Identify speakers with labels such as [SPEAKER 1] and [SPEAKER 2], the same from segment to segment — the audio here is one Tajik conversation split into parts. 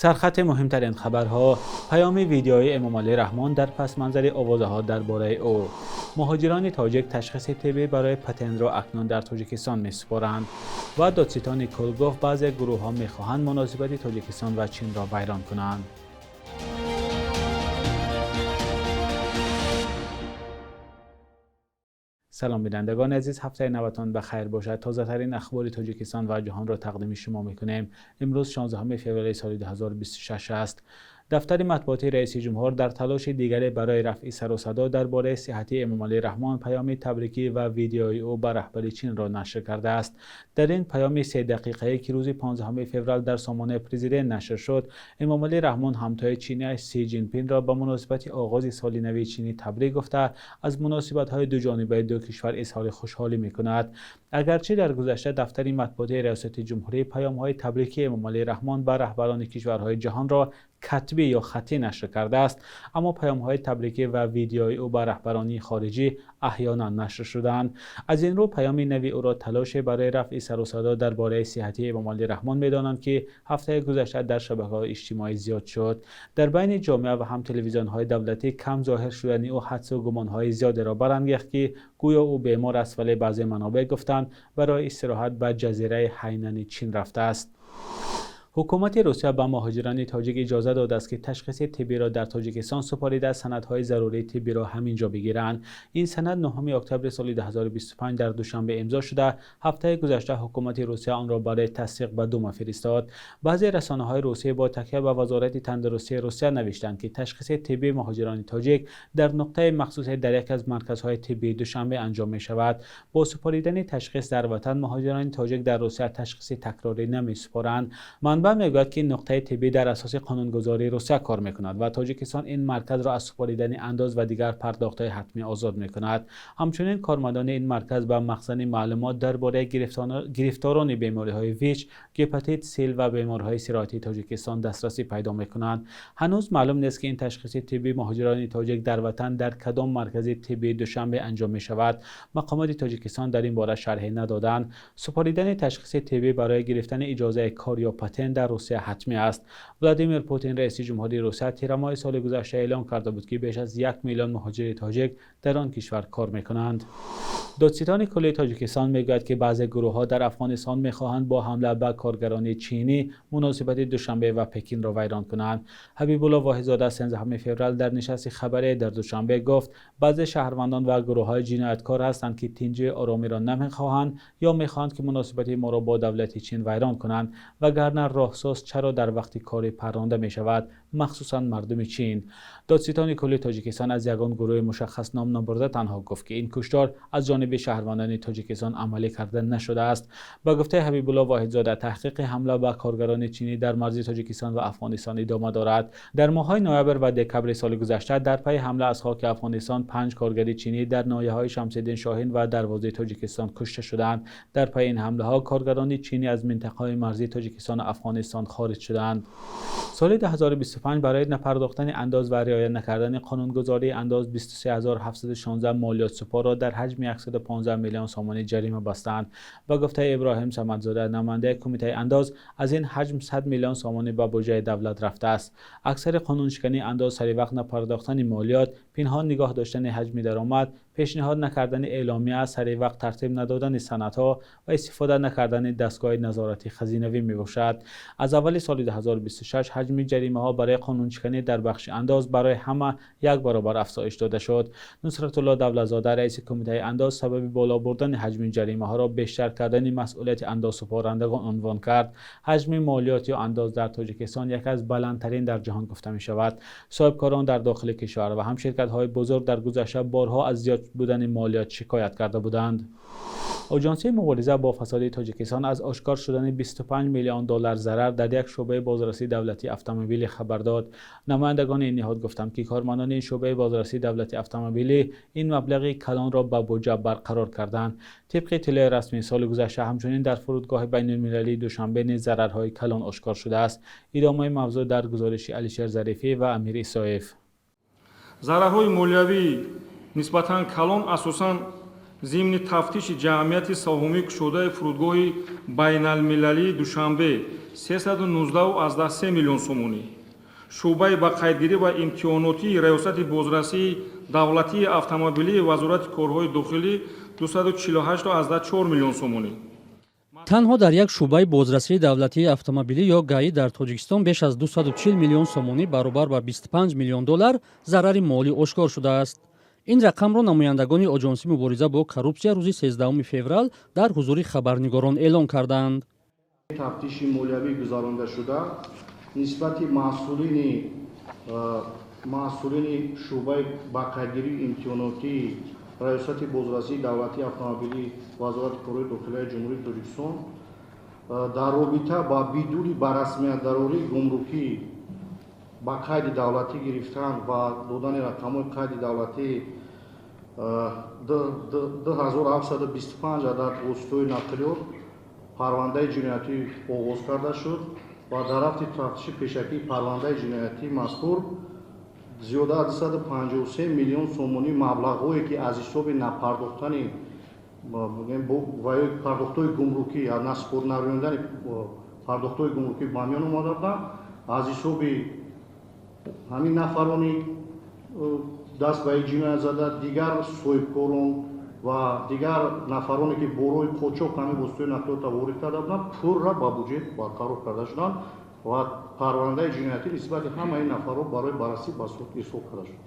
[SPEAKER 1] Сархати муҳимтарин хабарҳо: паёми видеои Эмомалӣ Раҳмон дар пасманзари овозаҳо дар бораи ӯ. Муҳоҷирони тоҷик ташхиси тиббӣ барои патентро акнун дар Тоҷикистон месупоранд. Ва додситони кул гуфт, баъзе гурӯҳҳо мехоҳанд муносибати Тоҷикистон ва Чинро вайрон кунанд. Салом, бинандагони азиз, ҳафтаи навтон ба хайр бошад. Тозатарин ахбори Тоҷикистон ва ҷаҳонро тақдими шумо мекунем. Имрӯз 16 феврали соли 2026 аст. Дафтари матбуотии раиси ҷумҳур дар талоши дигаре барои рафъи сару садо дар бораи сиҳатии Эмомалӣ Раҳмон паёми табрикӣ ва видеои ӯ ба раҳбари Чинро нашр кардааст. Дар ин паёми 3 дақиқаӣ, ки рӯзи 15 феврал дар сомонаи президент нашр шуд, Эмомалӣ Раҳмон ҳамтои чиниаш Си Ҷинпинро ба муносибати оғози соли нави чинӣ табрик гуфта, аз муносибатҳои дуҷонибаи ду кишвар изҳори хушҳолӣ мекунад. Агарчи дар гузашта дафтари матбуотии Риёсати ҷумҳурӣ паёмҳои табрикии Эмомалӣ Раҳмон ба раҳбарони кишварҳои ҷаҳонро катбӣ ё хаттӣ нашр кардааст, аммо паёмҳои табрикӣ ва видеои ӯ ба раҳбарони хориҷӣ аҳёнан нашр шудаанд. Аз ин рӯ паёми нави ӯро талоше барои рафъи сару садо дар бораи сиҳатии Эмомалӣ Раҳмон медонанд, ки ҳафтаи гузашта дар шабакаҳои иҷтимоӣ зиёд шуд. Дар байни ҷомеа ва ҳам телевизионҳои давлатӣ кам зоҳир шудани ӯ ҳадсу гумонҳои зиёдеро барангехт, ки гӯё ӯ бемор аст, вале баъзе манобеъ гуфтанд, барои истироҳат ба ҷазираи Ҳайнани Чин рафтааст. Ҳукумати Русия ба муҳоҷирони тоҷик иҷоза додааст, ки ташхиси тиббиро дар Тоҷикистон супорида, санадҳои зарурии тиббиро ҳамин ҷо бигиранд. Ин санад 9 октябри соли 2025 дар Душанбе имзо шуда, ҳафтаи гузашта ҳукумати Русия онро барои тасдиқ ба Дума фиристод. Баъзе расонаҳои русия бо такя ба Вазорати тандурустии Русия навиштанд, ки ташхиси тиббии муҳоҷирони тоҷик дар нуқтаи махсусе дар яке аз марказҳои тиббии Душанбе анҷом мешавад. Бо супоридани ташхис дар ватан муҳоҷирони тоҷик дар Русия ташхиси такрорӣ намесупоранд. Манбаъ мегӯяд, ки ин нуқтаи тиббӣ дар асоси қонунгузории Русия кор мекунад ва Тоҷикистон ин марказро аз супоридани андоз ва дигар пардохтҳои ҳатмӣ озод мекунад. Ҳамчунин кормандони ин марказ ба махзани маълумот дар бораи гирифторони бемориҳои ВИЧ, гепатит, сил ва бемориҳои сироятии Тоҷикистон дастрасӣ пайдо мекунанд. Ҳанӯз маълум нест, ки ин ташхиси тиббии муҳоҷирони тоҷик дар ватан дар кадом маркази тиббии Душанбе анҷом мешавад. Мақомоти Тоҷикистон дар ин бора шарҳе надоданд. Супоридани ташхиси тиббӣ барои гирифтани иҷозаи кор ё патент дар Русия ҳатмӣ аст. Владимир Путин, раиси ҷумҳурии Русия, тирамоҳи соли гузашта эълон карда буд, ки беш аз 1 миллион муҳоҷири тоҷик дар он кишвар кор мекунанд. Додситони кулли Тоҷикистон мегӯяд, ки баъзе гурӯҳҳо дар Афғонистон мехоҳанд бо ҳамла ба коргарони чинӣ муносибати Душанбе ва Пекинро вайрон кунанд. Ҳабибулло Воҳидзода 13 феврал дар нишасти хабарие дар Душанбе гуфт, баъзе шаҳрвандон ва гурӯҳҳои ҷинояткор ҳастанд, ки тинҷию оромиро намехоҳанд ё мехоҳанд, ки муносибати моро бо давлати Чин вайрон кунанд, вагарна роҳсоз чаро дар вақти корӣ парронда мешавад, махсусан мардуми Чин. Додситони кулли Тоҷикистон аз ягон гурӯҳи мушаххас ном набурда, танҳо гуфт, ки ин куштор аз ҷониби шаҳрвандони Тоҷикистон амалӣ карда нашудааст. Ба гуфтаи Ҳабибулло Воҳидзода, таҳқиқи ҳамла ба коргарони чинӣ дар марзи Тоҷикистон ва Афғонистон идома дорад. Дар моҳҳои ноябр ва декабри соли гузашта дар пайи ҳамла аз хоки Афғонистон панҷ коргари чинӣ дар ноҳияҳои Шамсиддин Шоҳин ва Дарвозаи Тоҷикистон кушта шуданд. Дар пайи ин ҳамлаҳо коргарони чинӣ аз минтақаҳои марзии Тоҷикистону Афғонистон хориҷ шуданд. Соли 2025 барои напардохтани андоз ва риоя накардани қонунгузории андоз 23716 молиётсупорро дар ҳаҷми 115 миллион сомонӣ ҷарима бастанд. Ба гуфтаи Иброҳим Самадзода, намояндаи кумитаи андоз, аз ин ҳаҷм 100 миллион сомонӣ ба буҷаи давлат рафтааст. Аксари қонуншикании андоз саривақт напардохтани молиёт, пинҳон нигоҳ доштани ҳаҷми даромад, пешниҳод накардани эъломия, саривақт тартиб надодани санадҳо ва истифода накардани дастгоҳи назорати хазинавӣ мебошад. Аз аввали соли 2026 ҳаҷми ҷаримаҳо барои қонуншиканӣ дар бахши андоз барои ҳама як баробар афзоиш дода шуд. Нусратулло Давлатзода, раиси кумитаи андоз, сабаби боло бурдани ҳаҷми ҷаримаҳоро бештар кардани масъулияти андозсупорандагон унвон кард. Ҳаҷми молиёт ё андоз дар Тоҷикистон яке аз баландтарин дар ҷаҳон гуфта мешавад. Соҳибкорон дар дохили кишвар ва ҳам ширкатҳои бузург дар гузашта борҳо аз зиёд будани молиёт шикоят карда буданд. Оҷонсии мубориза бо фасоди Тоҷикистон аз ошкор шудани 25 миллион доллар зарар дар як шӯъбаи бозрасии давлатии автомобилӣ хабар дод. Намояндагони ин ниҳод гуфтанд, ки кормандони ин шӯъбаи бозрасии давлатии автомобилӣ ин маблағи калонро ба буҷа барқарор карданд. Тибқи иттилои расмӣ, соли гузашта ҳамчунин дар фурудгоҳи байналмилалии Душанбе низ зарарҳои калон ошкор шудааст. Идомаи мавзӯъ дар гузориши Алишер Зарифӣ ва Амир Исоев.
[SPEAKER 2] Зарарҳои молиявии нисбатан калон асосан Зимни тафтиши ҷамъияти саҳомии кушодаи фурудгоҳи байналмилалии Душанбе 319,3 миллион сомонӣ, шӯъбаи ба қайдгирӣ ва имтиҳонотии Раёсати бозрасии давлатии автомобилии Вазорати корҳои дохилӣ 248,4 миллион сомонӣ.
[SPEAKER 3] Танҳо дар як шӯъбаи бозрасии давлатии автомобилӣ ё ГАИ дар Тоҷикистон беш аз 240 миллион сомонӣ, баробар ба 25 миллион доллар, зарари молӣ ошкор шудааст. Ин рақамро намояндагони Оҷонсии мубориза бо коррупсия рӯзи 13 феврал дар ҳузури хабарнигорон эълон карданд.
[SPEAKER 4] Тафтиши молиявӣ гузаронда шуда, нисбати масъулини шӯъбаи ба қайдгирии имтиҳонотии Раёсати бозрасии давлатии автомобилии Вазорати корҳои дохилияи Ҷумҳурии Тоҷикистон дар робита ба бидуни ба расмият дарории гумрукӣ ба қайди давлатӣ гирифтан ва додани рақамҳои қайди давлатии 2725 адад воситаҳои нақлиёт парвандаи ҷиноятӣ оғоз карда шуд ва дар рафти тафтиши пешакии парвандаи ҷиноятии мазкур зиёда аз 253 миллион сомонӣ маблағҳое, ки аз ҳисоби напардохтани ва ё пардохтҳои гумрукӣ, нарондани пардохтҳои гумрукӣ ба миён омада буданд, аз ҳисоби ҳамин нафарони даст ба ин ҷиноят зада, дигар соҳибкорон ва дигар нафароне, ки бо роҳи қочоқ ҳамин воситаҳои нақлиётро ворид карда буданд, пурра ба буҷет барқарор карда шуданд ва парвандаи ҷиноятӣ нисбати ҳамаи ин нафарҳо барои баррасӣ ба суд ирсол карда шуд.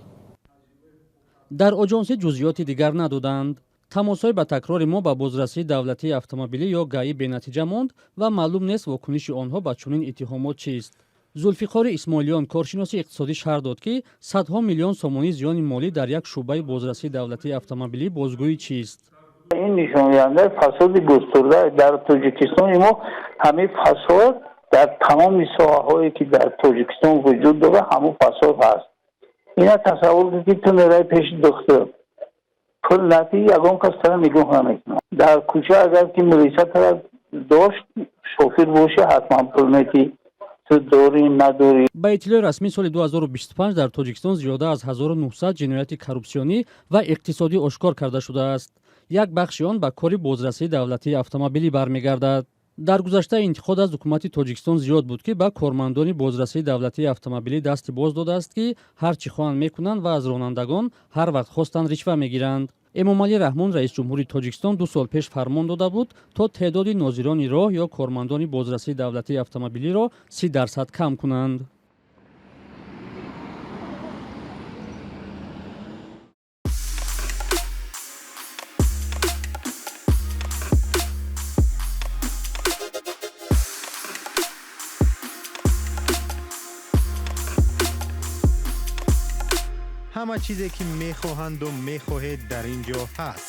[SPEAKER 3] Дар оҷонсӣ ҷузъиёти дигар надоданд. Тамосҳои ба такрори мо ба бозрасии давлатии автомобилӣ ё ГАИ бенатиҷа монд ва маълум нест, вокуниши онҳо ба чунин иттиҳомот чист. Зулфиқори Исмоилиён, коршиноси иқтисодӣ, шарҳ дод, ки садҳо миллион сомонӣ зиёни молӣ дар як шӯъбаи бозрасии давлатии автомобилӣ бозгӯи чист?
[SPEAKER 5] Ин нишондиҳандаи фасоди густурда дар Тоҷикистони мо. Ҳамин фасод дар тамоми соҳаҳое, ки дар Тоҷикистон вуҷуд дорад, ҳамун фасод ҳаст. Ина тасаввур кун, ки ту меравӣ пеши духтур, пул надиҳӣ, ягон кас тара нигоҳ намекунад. Дар кӯча агар ки милиса тара дошт, шофир бошӣ, ҳатман пул метиҳӣ, ту дорӣ надорӣ.
[SPEAKER 3] Ба иттилои расмӣ, соли 2025 дар Тоҷикистон зиёда аз 1900 ҷинояти коррупсионӣ ва иқтисодӣ ошкор карда шудааст. Як бахши он ба кори бозрасии давлатии автомобилӣ бармегардад. Дар гузашта интиқод аз ҳукумати Тоҷикистон зиёд буд, ки ба кормандони бозрасии давлатии автомобилӣ дасти боз додааст, ки ҳар чӣ хоҳанд мекунанд ва аз ронандагон ҳар вақт хостанд ришва мегиранд. Эмомалӣ Раҳмон, раиси ҷумҳури Тоҷикистон, 2 сол пеш фармон дода буд, то теъдоди нозирони роҳ ё кормандони бозрасии давлатии автомобилиро 30% кам кунанд.
[SPEAKER 6] Ҳама чизе, ки мехоҳанду мехоҳед, дар ин ҷо ҳаст.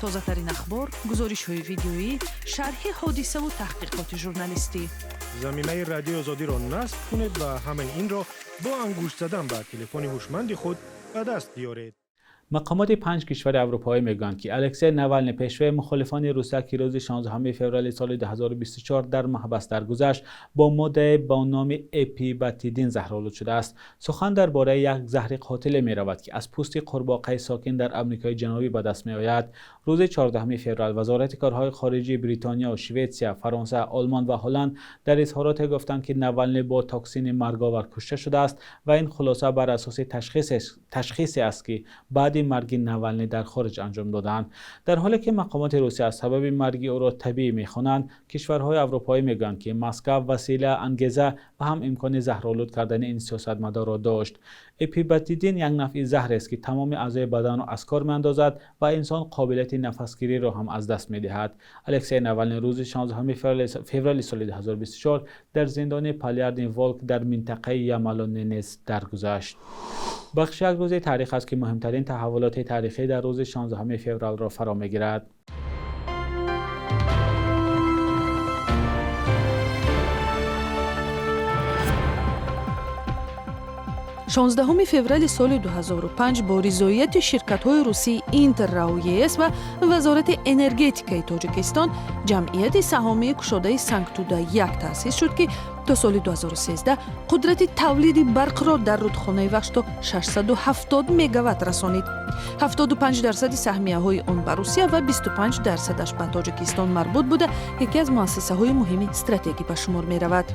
[SPEAKER 7] Тозатарин ахбор, гузоришҳои видеоӣ, шарҳи ҳодисаву таҳқиқоти журналистӣ.
[SPEAKER 8] Замимаи Радиои Озодиро насб кунед ва ҳамаи инро бо ангушт задан ба телефони ҳушманди худ ба даст биёред.
[SPEAKER 1] Мақомоти панҷ кишвари аврупоӣ мегӯянд, ки Алексей Навални, пешвои мухолифони Русия, ки рӯзи 16 феврали соли 2024 дар маҳбас даргузашт, бо моддае бо номи эпибатидин заҳролуд шудааст. Сухан дар бораи як заҳри қотиле меравад, ки аз пӯсти қурбоқаи сокин дар Амрикои Ҷанубӣ ба даст меояд. Рӯзи 14 феврал Вазорати корҳои хориҷии Бритониё, Шветсия, Фаронса, Олмон ва Ҳолланд дар изҳороте гуфтанд, ки Навални бо токсини марговар кушта шудааст ва ин хулоса бар асоси ташхисе аст, ки баъди марги Навални дар хориҷ анҷом додаанд. Дар ҳоле ки мақомоти Русия сабаби марги ӯро табиӣ мехонанд, кишварҳои аврупоӣ мегӯянд, ки Москав васила, ангеза ва ҳам имкони заҳролуд кардани ин сиёсатмадорро дошт. Эпибатидин як навъи заҳрест, ки тамоми аъзои баданро аз кор меандозад ва инсон қобилияти нафасгириро ҳам аз даст медиҳад. Алексей Навални рӯзи 16 феврали соли 2024 дар зиндони Полярный Волк дар минтақаи Ямало Ненец даргузашт. Бахши як рӯзи таърих аст, ки муҳимтарин таҳаввулоти таърихӣ дар рӯзи 16 февралро фаро мегирад.
[SPEAKER 7] 16 феврали соли 2005 бо ризоияти ширкатҳои русии Интер РАО ЕС ва Вазорати энергетикаи Тоҷикистон ҷамъияти саҳомии кушодаи Сангтуда 1 таъсис шуд, ки то соли 2013 қудрати тавлиди барқро дар рудхонаи Вахш то 670 мегаватт расонид. 75% саҳмияҳои он ба Русия ва 25%-аш ба Тоҷикистон марбут буда, яке аз муассисаҳои муҳими стратегӣ ба шумор меравад.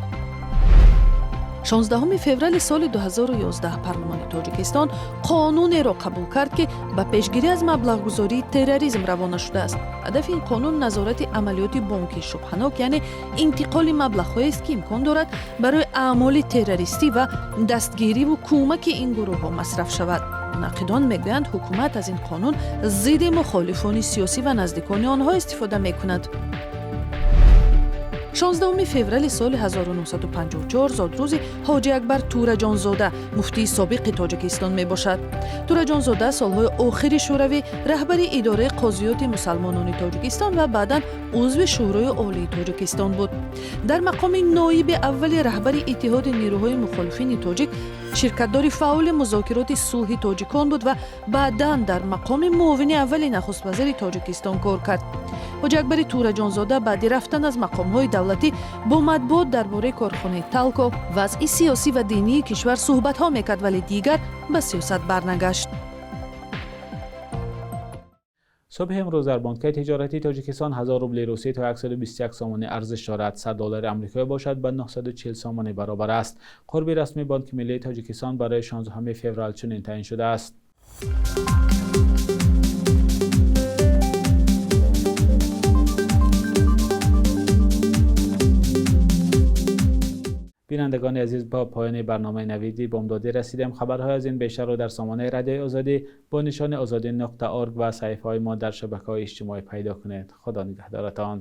[SPEAKER 7] 16 феврали соли 2011 парлумони Тоҷикистон қонунеро қабул кард, ки ба пешгирӣ аз маблағгузории терроризм равона шудааст. Ҳадафи ин қонун назорати амалиёти бонкии шубҳанок, яъне интиқоли маблағҳоест, ки имкон дорад барои аъмоли террористӣ ва дастгириву кӯмаки ин гурӯҳҳо масраф шавад. Мунаққидон мегӯянд, ҳукумат аз ин қонун зидди мухолифони сиёсӣ ва наздикони онҳо истифода мекунад. 16 феврали соли 1954 зодрӯзи Ҳоҷи Акбар Тураҷонзода, муфтии собиқи Тоҷикистон мебошад. Тураҷонзода солҳои охири Шӯравӣ раҳбари идораи қозиёти мусалмонони Тоҷикистон ва баъдан узви Шӯрои Олии Тоҷикистон буд. Дар мақоми ноиби аввали раҳбари Иттиҳоди нерӯҳои мухолифини тоҷик ширкатдори фаъоли музокироти сулҳи тоҷикон буд ва баъдан дар мақоми муовини аввали нахуствазири Тоҷикистон кор кард. Ҳоҷи Акбари Тураҷонзода баъди рафтан аз мақомҳои давлатӣ бо матбуот дар бораи корхонаи Талко, вазъи сиёсӣ ва динии кишвар суҳбатҳо мекард, вале дигар ба сиёсат барнагашт.
[SPEAKER 1] Субҳи имрӯз дар Бонкҳои тиҷоратии Тоҷикистон 1000 рубли русӣ то 121 сомонӣ арзиш дорад. 100 доллари амрикоӣ бошад ба 940 сомонӣ баробар аст. Қурби расмии Бонки миллии Тоҷикистон барои 16 феврал чунин таъин шудааст. Бинандагони азиз, ба поёни барномаи Навиди Бомдодӣ расидем. Хабарҳои аз ин бештарро дар сомонаи Радиои Озодӣ бо нишони ozodi.org ва саҳифаҳои мо дар шабакаҳои иҷтимоӣ пайдо кунед. Худо нигаҳдоратон.